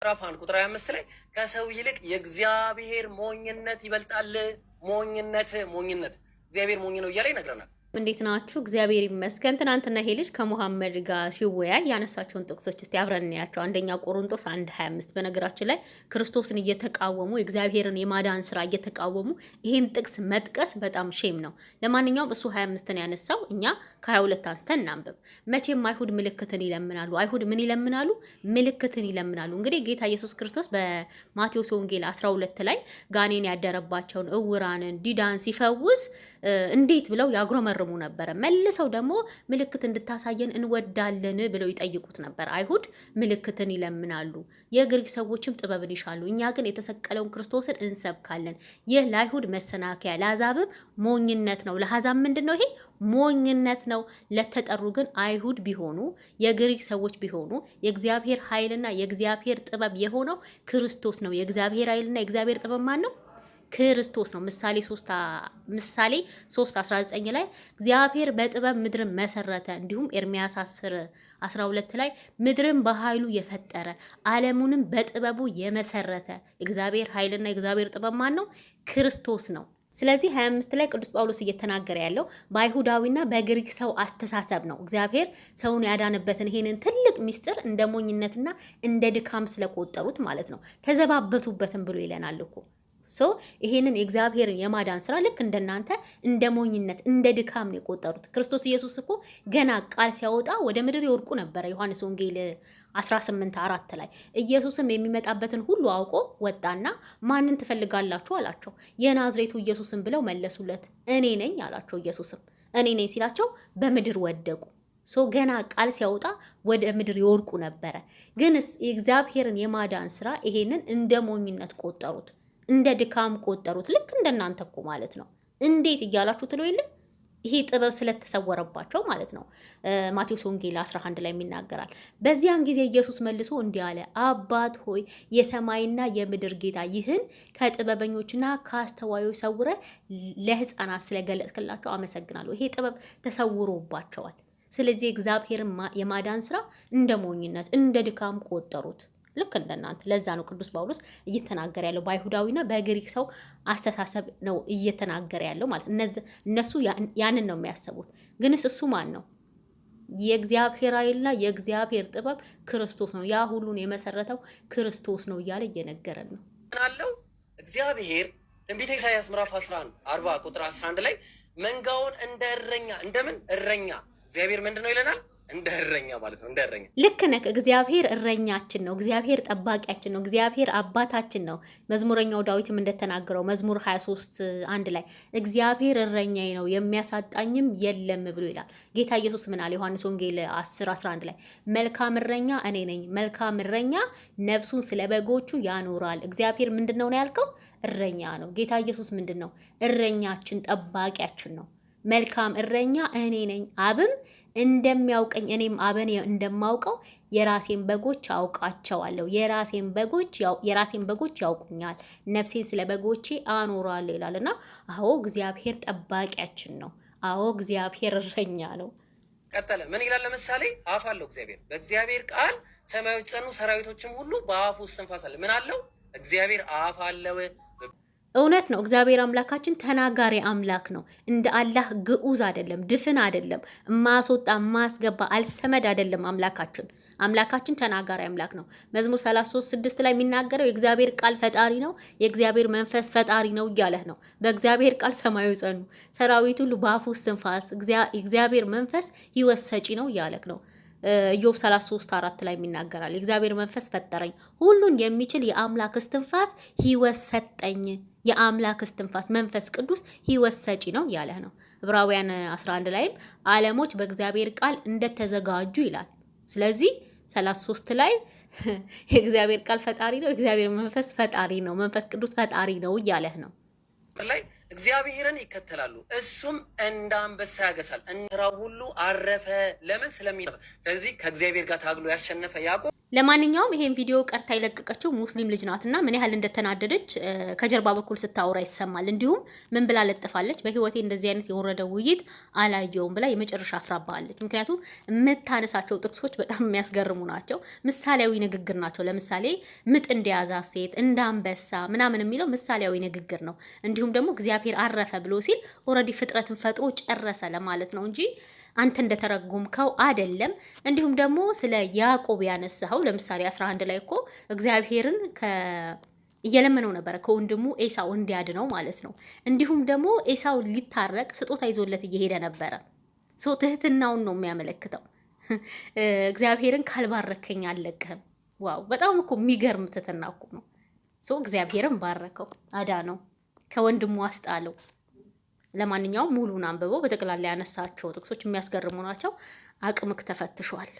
ምዕራፍ 1 ቁጥር 25 ላይ ከሰው ይልቅ የእግዚአብሔር ሞኝነት ይበልጣል። ሞኝነት ሞኝነት እግዚአብሔር ሞኝ ነው እያለ ይነግረናል። እንዴት ናችሁ? እግዚአብሔር ይመስገን። ትናንትና ይሄ ልጅ ከሙሐመድ ጋር ሲወያይ ያነሳቸውን ጥቅሶች እስቲ አብረን እናያቸው። አንደኛ ቆሮንቶስ 1:25። በነገራችን ላይ ክርስቶስን እየተቃወሙ፣ የእግዚአብሔርን የማዳን ስራ እየተቃወሙ ይሄን ጥቅስ መጥቀስ በጣም shame ነው። ለማንኛውም እሱ 25ን ያነሳው፣ እኛ ከ22 አንስተን እናንብብ። መቼም አይሁድ ምልክትን ይለምናሉ። አይሁድ ምን ይለምናሉ? ምልክትን ይለምናሉ። እንግዲህ ጌታ ኢየሱስ ክርስቶስ በማቴዎስ ወንጌል 12 ላይ ጋኔን ያደረባቸውን፣ እውራንን፣ ዲዳን ሲፈውስ እንዴት ብለው ያጉረመርሙ ነበረ። መልሰው ደግሞ ምልክት እንድታሳየን እንወዳለን ብለው ይጠይቁት ነበር። አይሁድ ምልክትን ይለምናሉ፣ የግሪክ ሰዎችም ጥበብን ይሻሉ። እኛ ግን የተሰቀለውን ክርስቶስን እንሰብካለን። ይህ ለአይሁድ መሰናከያ፣ ለአሕዛብም ሞኝነት ነው። ለአሕዛብ ምንድን ነው ይሄ? ሞኝነት ነው። ለተጠሩ ግን አይሁድ ቢሆኑ የግሪክ ሰዎች ቢሆኑ የእግዚአብሔር ኃይልና የእግዚአብሔር ጥበብ የሆነው ክርስቶስ ነው። የእግዚአብሔር ኃይልና የእግዚአብሔር ጥበብ ማን ነው? ክርስቶስ ነው። ምሳሌ 3 19 ላይ እግዚአብሔር በጥበብ ምድርን መሰረተ። እንዲሁም ኤርሚያስ 10 12 ላይ ምድርን በኃይሉ የፈጠረ፣ ዓለሙንም በጥበቡ የመሰረተ። እግዚአብሔር ኃይልና የእግዚአብሔር ጥበብ ማን ነው? ክርስቶስ ነው። ስለዚህ 25 ላይ ቅዱስ ጳውሎስ እየተናገረ ያለው በአይሁዳዊና በግሪክ ሰው አስተሳሰብ ነው። እግዚአብሔር ሰውን ያዳነበትን ይሄንን ትልቅ ሚስጥር እንደ ሞኝነትና እንደ ድካም ስለቆጠሩት ማለት ነው። ተዘባበቱበትም ብሎ ይለናል እኮ። So ይሄንን የእግዚአብሔርን የማዳን ስራ ልክ እንደናንተ እንደ ሞኝነት፣ እንደ ድካም ነው የቆጠሩት። ክርስቶስ ኢየሱስ እኮ ገና ቃል ሲያወጣ ወደ ምድር ይወድቁ ነበረ። ዮሐንስ ወንጌል 18:4 ላይ ኢየሱስም የሚመጣበትን ሁሉ አውቆ ወጣና ማንን ትፈልጋላችሁ አላቸው። የናዝሬቱ ኢየሱስን ብለው መለሱለት። እኔ ነኝ አላቸው። ኢየሱስም እኔ ነኝ ሲላቸው በምድር ወደቁ። So ገና ቃል ሲያወጣ ወደ ምድር ይወድቁ ነበረ። ግንስ የእግዚአብሔርን የማዳን ስራ ይሄንን እንደ ሞኝነት ቆጠሩት፣ እንደ ድካም ቆጠሩት። ልክ እንደናንተ እኮ ማለት ነው። እንዴት እያላችሁ ትለው የለ፣ ይሄ ጥበብ ስለተሰወረባቸው ማለት ነው። ማቴዎስ ወንጌል 11 ላይ ይናገራል። በዚያን ጊዜ ኢየሱስ መልሶ እንዲህ አለ፣ አባት ሆይ፣ የሰማይና የምድር ጌታ፣ ይህን ከጥበበኞችና ከአስተዋዮች ሰውረህ ለሕፃናት ስለገለጥክላቸው አመሰግናለሁ። ይሄ ጥበብ ተሰውሮባቸዋል። ስለዚህ እግዚአብሔርን የማዳን ስራ እንደ ሞኝነት፣ እንደ ድካም ቆጠሩት። ልክ እንደናንተ። ለዛ ነው ቅዱስ ጳውሎስ እየተናገረ ያለው በአይሁዳዊና በግሪክ ሰው አስተሳሰብ ነው እየተናገረ ያለው ማለት ነው። እነሱ ያንን ነው የሚያስቡት። ግንስ እሱ ማን ነው? የእግዚአብሔር ኃይልና የእግዚአብሔር ጥበብ ክርስቶስ ነው። ያ ሁሉን የመሰረተው ክርስቶስ ነው እያለ እየነገረን ነው። አለው እግዚአብሔር ትንቢተ ኢሳያስ ምዕራፍ 11 40 ቁጥር 11 ላይ መንጋውን እንደ እረኛ፣ እንደምን እረኛ፣ እግዚአብሔር ምንድን ነው ይለናል? እንደ እረኛ ማለት ነው። እንደ እረኛ። ልክ ነህ። እግዚአብሔር እረኛችን ነው። እግዚአብሔር ጠባቂያችን ነው። እግዚአብሔር አባታችን ነው። መዝሙረኛው ዳዊትም እንደተናገረው መዝሙር 23:1 ላይ እግዚአብሔር እረኛዬ ነው፣ የሚያሳጣኝም የለም ብሎ ይላል። ጌታ ኢየሱስ ምን አለ? ዮሐንስ ወንጌል 10 11 ላይ መልካም እረኛ እኔ ነኝ፣ መልካም እረኛ ነፍሱን ስለ በጎቹ ያኖራል። እግዚአብሔር ምንድን ነው ነው ያልከው? እረኛ ነው። ጌታ ኢየሱስ ምንድን ነው? እረኛችን፣ ጠባቂያችን ነው። መልካም እረኛ እኔ ነኝ፣ አብም እንደሚያውቀኝ እኔም አብን እንደማውቀው የራሴን በጎች አውቃቸዋለሁ፣ የራሴን በጎች ያውቁኛል፣ ነፍሴን ስለ በጎቼ አኖራለሁ ይላል። እና አዎ፣ እግዚአብሔር ጠባቂያችን ነው። አዎ፣ እግዚአብሔር እረኛ ነው። ቀጠለ። ምን ይላል? ለምሳሌ አፍ አለው እግዚአብሔር። በእግዚአብሔር ቃል ሰማዮች ጸኑ፣ ሰራዊቶችም ሁሉ በአፉ እስትንፋስ አለ። ምን አለው? እግዚአብሔር አፍ አለው። እውነት ነው። እግዚአብሔር አምላካችን ተናጋሪ አምላክ ነው። እንደ አላህ ግዑዝ አይደለም፣ ድፍን አይደለም፣ እማያስወጣ እማያስገባ አልሰመድ አይደለም አምላካችን። አምላካችን ተናጋሪ አምላክ ነው። መዝሙር 33:6 ላይ የሚናገረው የእግዚአብሔር ቃል ፈጣሪ ነው፣ የእግዚአብሔር መንፈስ ፈጣሪ ነው እያለህ ነው። በእግዚአብሔር ቃል ሰማዩ ጸኑ፣ ሰራዊት ሁሉ በአፉ እስትንፋስ፣ የእግዚአብሔር መንፈስ ሕይወት ሰጪ ነው እያለህ ነው። ኢዮብ 33:4 ላይ ይናገራል። የእግዚአብሔር መንፈስ ፈጠረኝ፣ ሁሉን የሚችል የአምላክ እስትንፋስ ሕይወት ሰጠኝ። የአምላክ እስትንፋስ መንፈስ ቅዱስ ሕይወት ሰጪ ነው ያለህ ነው። ዕብራውያን 11 ላይም ዓለሞች በእግዚአብሔር ቃል እንደተዘጋጁ ይላል። ስለዚህ 33 ላይ የእግዚአብሔር ቃል ፈጣሪ ነው፣ የእግዚአብሔር መንፈስ ፈጣሪ ነው፣ መንፈስ ቅዱስ ፈጣሪ ነው እያለህ ነው። ላይ እግዚአብሔርን ይከተላሉ፣ እሱም እንደ አንበሳ ያገሳል። ስራው ሁሉ አረፈ። ለምን? ስለሚ ስለዚህ ከእግዚአብሔር ጋር ታግሎ ያሸነፈ ያዕቆብ ለማንኛውም ይሄን ቪዲዮ ቀርታ የለቀቀችው ሙስሊም ልጅ ናትና ምን ያህል እንደተናደደች ከጀርባ በኩል ስታወራ ይሰማል። እንዲሁም ምን ብላ ለጥፋለች? በህይወቴ እንደዚህ አይነት የወረደ ውይይት አላየውም ብላ የመጨረሻ አፍራባለች። ምክንያቱም የምታነሳቸው ጥቅሶች በጣም የሚያስገርሙ ናቸው። ምሳሌያዊ ንግግር ናቸው። ለምሳሌ ምጥ እንደያዛ ሴት፣ እንደ አንበሳ ምናምን የሚለው ምሳሌያዊ ንግግር ነው። እንዲሁም ደግሞ እግዚአብሔር አረፈ ብሎ ሲል already ፍጥረትን ፈጥሮ ጨረሰ ለማለት ነው እንጂ አንተ እንደተረጎምከው አደለም። እንዲሁም ደግሞ ስለ ያዕቆብ ያነሳኸው ለምሳሌ 11 ላይ እኮ እግዚአብሔርን እየለመነው ነበረ ከወንድሙ ኤሳው እንዲያድነው ማለት ነው። እንዲሁም ደግሞ ኤሳው ሊታረቅ ስጦታ ይዞለት እየሄደ ነበረ። ሰው ትህትናውን ነው የሚያመለክተው። እግዚአብሔርን ካልባረከኝ አልለቅህም። Wow! በጣም እኮ የሚገርም ትህትና እኮ ነው። ሰው እግዚአብሔርን ባረከው፣ አዳነው፣ ከወንድሙ አስጣለው። ለማንኛውም ሙሉን አንብበው። በጠቅላላ ያነሳቸው ጥቅሶች የሚያስገርሙ ናቸው። አቅምክ ተፈትሿል።